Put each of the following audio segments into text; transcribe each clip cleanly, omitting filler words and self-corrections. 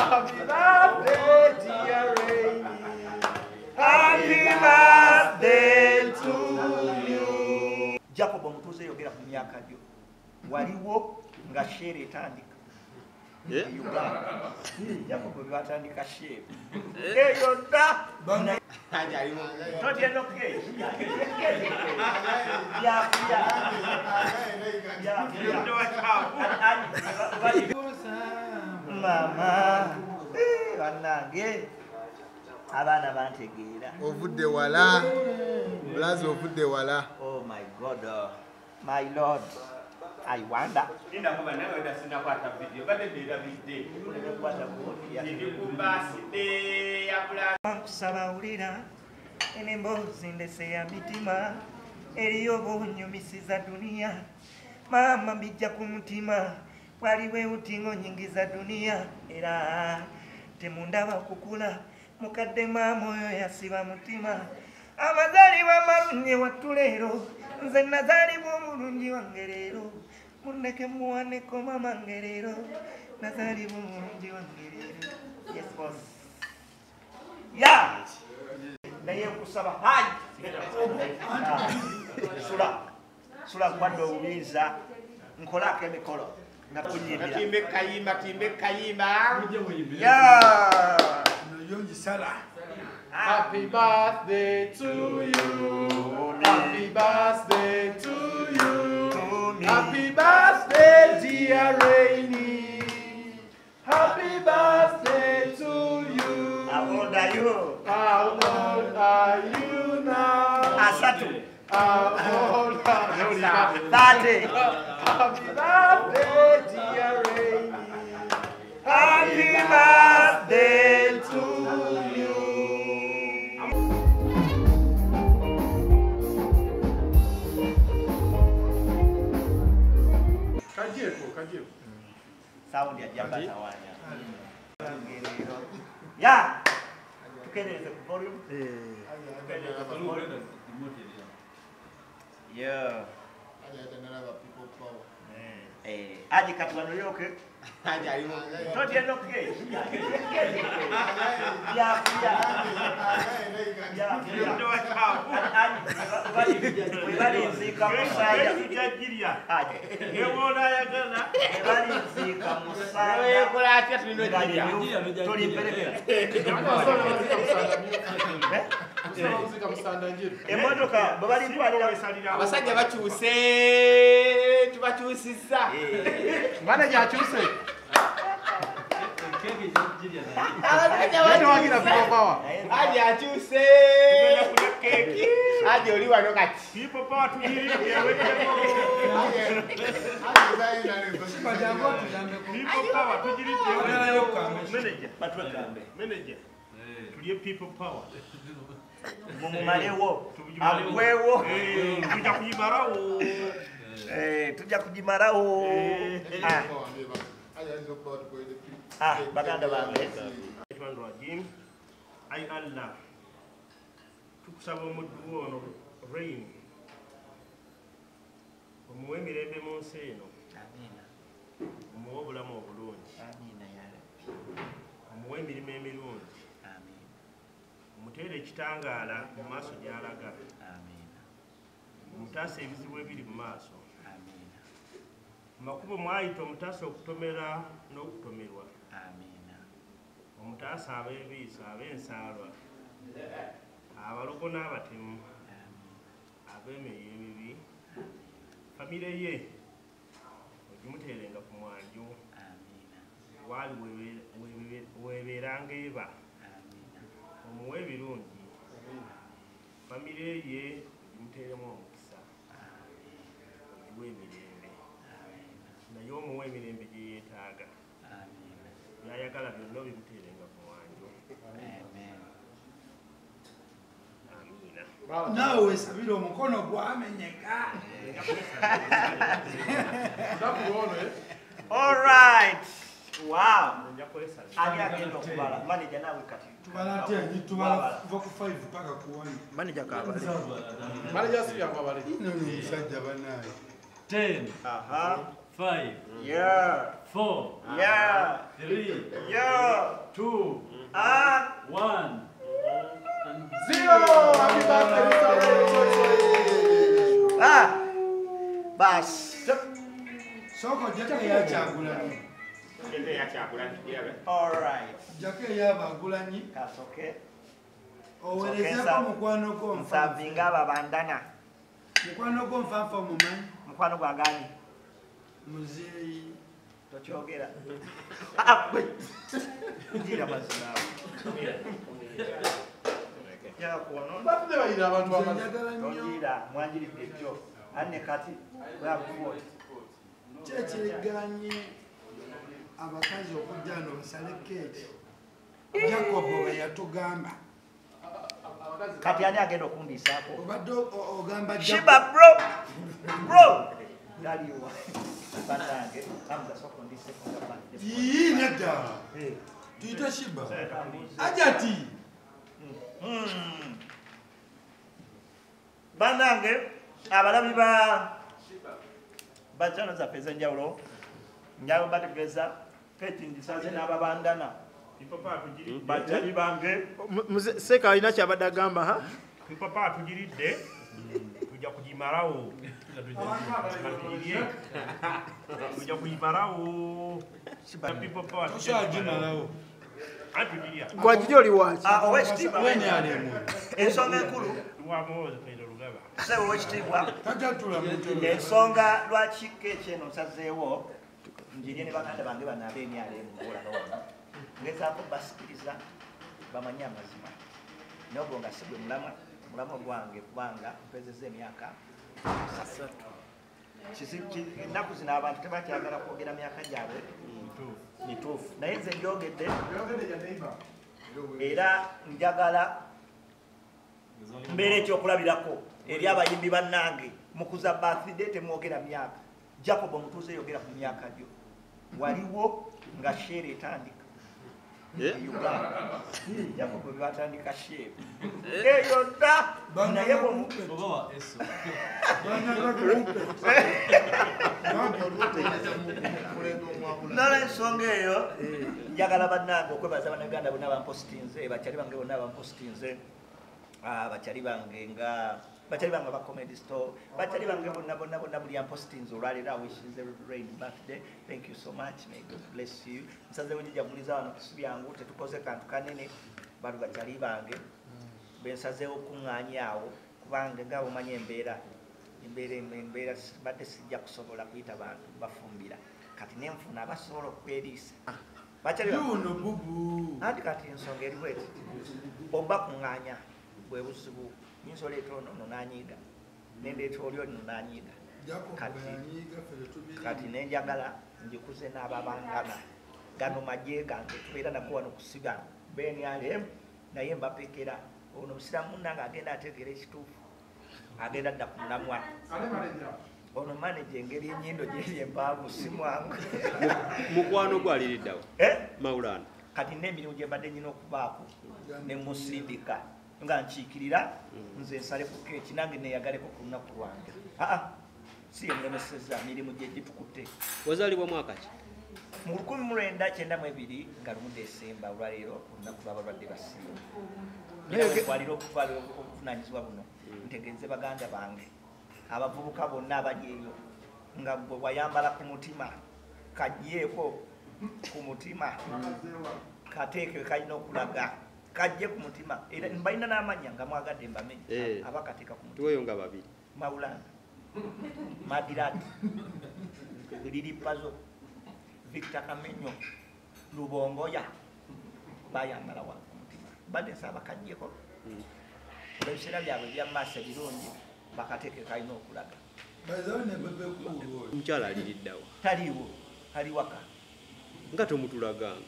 Happy birthday, dear Rainy. Happy birthday to you. Jacob omutuuze yogera ku myaka gyo. Waliwo nga shere etandika. Uganda. Jacob bwe batandika shere. Eyo dda. Mama, bannange abaana bantegeera. Ovudde wala, Blaze ovudde wala. Oh my God, my Lord, I wonder. Nkusaba wulira emboozi ndese ya mitima eriyo bunyumisiza duniya maama mbijja ku mutima waliwo utingo nyingiza duniya era temundaba kukula mukadde maama oyo yasiba mutima amazaalibwa amalungi wattu leero nze nazaalibwa omulungi wange leero mundeke muwaneko maama nge leero nazaalibwa omulungi wange leero. Yes boss. Ya! Naye nkusaba haji sula sula kwadde obuyinza nkolako emikolo nga kunyimbira. Timbe kayimba, timbe kayimba. Ya! Happy birthday to you. Happy birthday to you. Happy birthday, dear Rainy. Happy birthday to you. How old are you? How old are you now? Asatu. How old are you? 30. Happy birthday, dear Rainy. Happy birthday to you. Kajeko, kajeko. Sound ya jamba tawanya. Ya! Tukendereze ku volume. Tukendereze ku volume. Yeah. Aje kati wanoyoke. Aje alimu. Toti enoke. Ya ya. Ya. Webalinzika musajja. Aje. Webalinzika musajja. Wekola atya tulino Tulimperekera. Emmotoka bwe balitwalira abasajja bakyuse tubakyusizza. Manager akyuse. Aje akyuse. Aje oli wano kati. People power tugiridde eweddeko. People power tugiridde eweddeko. Manager, batwegambe. Manager. Tulye people power. Mumumalewo. Agwewo. Tujja kugimalawo. Tujja kugimalawo. Baganda bange. Ayi Allah, tukusaba omuddu wo ono Rain omuwe emirembe mu nsi eno. Omuwe obulamu obulungi. Omuwe emirimu emirungi. Omuteere ekitangaala mu maaso gy'alaga. Omutaasa ebizibu ebiri mu maaso. Mu makubo mwayita omutaasa okutomera n'okutomerwa. Omutaasa ab'ebiiso, ab'ensaalwa, abalogo n'abatemu, ab'emyoyo emibi. Famire ye ogimuteerenga ku mwanjo. Waali weebeeranga eba. Omuwe ebirungi. Famire ye ogimuteeremu omukisa. Ogiwe emirembe. Naye omuwe emirembe gye yeetaaga. By'ayagala byonna obimuteerenga ku mwanjo. Amiina. Naawe weesabire omukono gwamenyeka. All right. Wow. Ani agenda okubala? Manager naawe kati. Tubala atya? Tubala kuva ku 5 paka ku 1. Manager kabale. Manager si yakwabale. Ino ni musajja bannange. 10. Aha. 5. Yeah. 4. Yeah. 3. Yeah. 2, 1, and 0. Happy birthday, Mr. Ah, bas. Soko jake ya Kyagulanyi. All right. Jake ya Bagulanyi. Kasoke. Owerezeko mukwano gwo nsavinga babandana. Mukwano gwo nfanfa mumanyi. Mukwano gwa gani? Muzeeyi. Tokyogera. Ah, wait. Ngira mazina. Ya kuono. Birthday bayira abantu bamaze. Tongira mwanjiridde jjo. Anne kati bwakuwa. Kyekiganye abakazi okujja no basale keeki. Jacob bwe yatugamba. Kati ani agenda okundiisaako? Obadde ogamba Shiba bro. Bro. Daliwa. Banange, Hamza soko ndise ku birthday. Yii nedda. Tuyite Shiba. Ajati. Banange, abalabi ba bachano zaffe ez'enjawulo njalo bategeeza keeki ngisaze n'ababandana. Bachali bange. Seka alina kyabadde agamba ha? Papa atugiridde tujja kugimalawo. Tujja kugimalawo. Tosobola Atugirya. Gwagiri oli waaki? Owekitiibwa. Ensonga enkulu. Ssebo owekitiibwa. Ensonga lwaki keeki eno nsazeewo ngirye ne baganda bange bano ab'emyalo olaba wano. Ngezaako basikiriza bamanye amazima. Naye ogwo nga si gwe mulamwa, mulamwa gwange kubanga mpezezza emyaka 3. Ennaku zino abantu tebakyagala kwogera myaka gyabwe mituufu. Naye nze ngyogedde era njagala mbeera ekyokulabirako eri abayimbi bannange. Mukuza birthday temwogera myaka. Jacob omutuuze yogera ku myaka gyo. Waliwo nga sheere etandika. Uganda. Jacob bwe batandika sheere. Eyo dda naye Oba eso. N'olwensonga eyo njagala bannange okwebaza bannayuganda bonna bampositinze, bakyali bange bonna bampositinze, bakyali bange nga bakyali bange ba comedy store, bakyali bange bonna bonna bonna buli ampositinze olwaleero awishinze Rain birthday. Thank you so much. May God bless you. Nsazeewo njijaguliza wano si byangu, tetukoze kantu kanene, bano bakyali bange bensazeewo okuŋŋaanya awo kubanga nga bw'omanyi embeera badde sijja kusobola kuyita bantu bafumbira. Kati nenfuna abasobola okweriisa. Yuno bubu. Anti kati ensonga eri bweti. Oba kuŋŋaanya bwe buzibu. Nyinza oleeta ono ono n'anyiiga. Nendeeta oli ono n'anyiiga. Kati nenjagala njikuze n'ababangana. Gano magye gange tubeera nako wano kusiga BNRM naye mbapekera. Ono musiraamu munnange agenda ategeera ekituufu. Agenda dda ku mulamwa. Ono manager engeri ennyindo gyeri empanvu si mwangu. Mukwano gwo aliriddawa? Maulana. Kati n'emirimu gye mbadde nnina okubaako ne musindika nga nkiikirira nze nsale ku keeki nange neeyagaleko ku lunaku lwange. Si ye mulemesezza mirimu gye gitukutte. Wazaalibwa mwaka ki? Mu 1992 nga 1 Desemba olwaleero olunaku lw'abalwadde ba siriimu. Era okutwalira obuvunaanyizibwa buno ntegeeze baganda bange abavubuka bonna abali eyo nga gwe wayambala ku mutima kajjeeko ku mutima kateeke kalina okulaga kajje ku mutima era mbalina n'amannya nga mwagadde mbamenye abakateeka ku mutima. Tuweeyo nga babiri. Maulana, Madirati, Lili Pazo, Victor Kamenyo, Lubongoya bayambala wa ku mutima. Badde nsaba kajjeko ebiseera byabwe ebya maaso ebirungi bakateeke kalina okulaga. Omukyala aliriddawa? Taliiwo, ali waka. Nga tomutulaganga?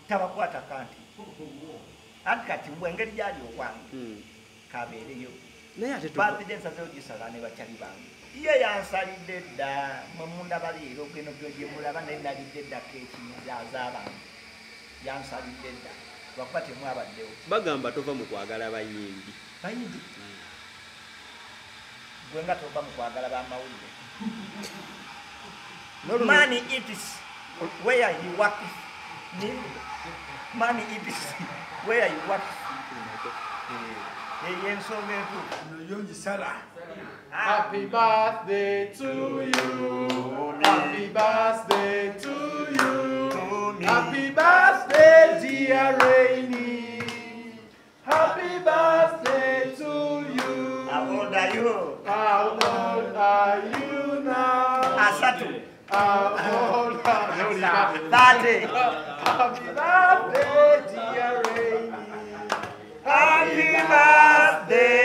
Tabakwata kanti. Anti kati engeri gyali owange kabeereyo. Birthday nsazeewo gisala ne bakyali bange. Ye yansalidde dda, mwe mundaba leero geno gye mulaba naye nalidde dda keeki z'abantu. Yansalidde dda lwakuba temwabaddewo. Bagamba tova mu kwagala bayimbi. Bayimbi? Gwe nga tova mu kwagala b'amawulire. Money it is where he works. Money eats where you work. Yensonga entuufu. Yo ngisala. Happy birthday to you. Happy birthday to you. Happy birthday, dear Rainy. Happy birthday to you. How old are you? How old are you now? 30. How old are you? 30. Happy birthday, dear Rainy. Happy birthday.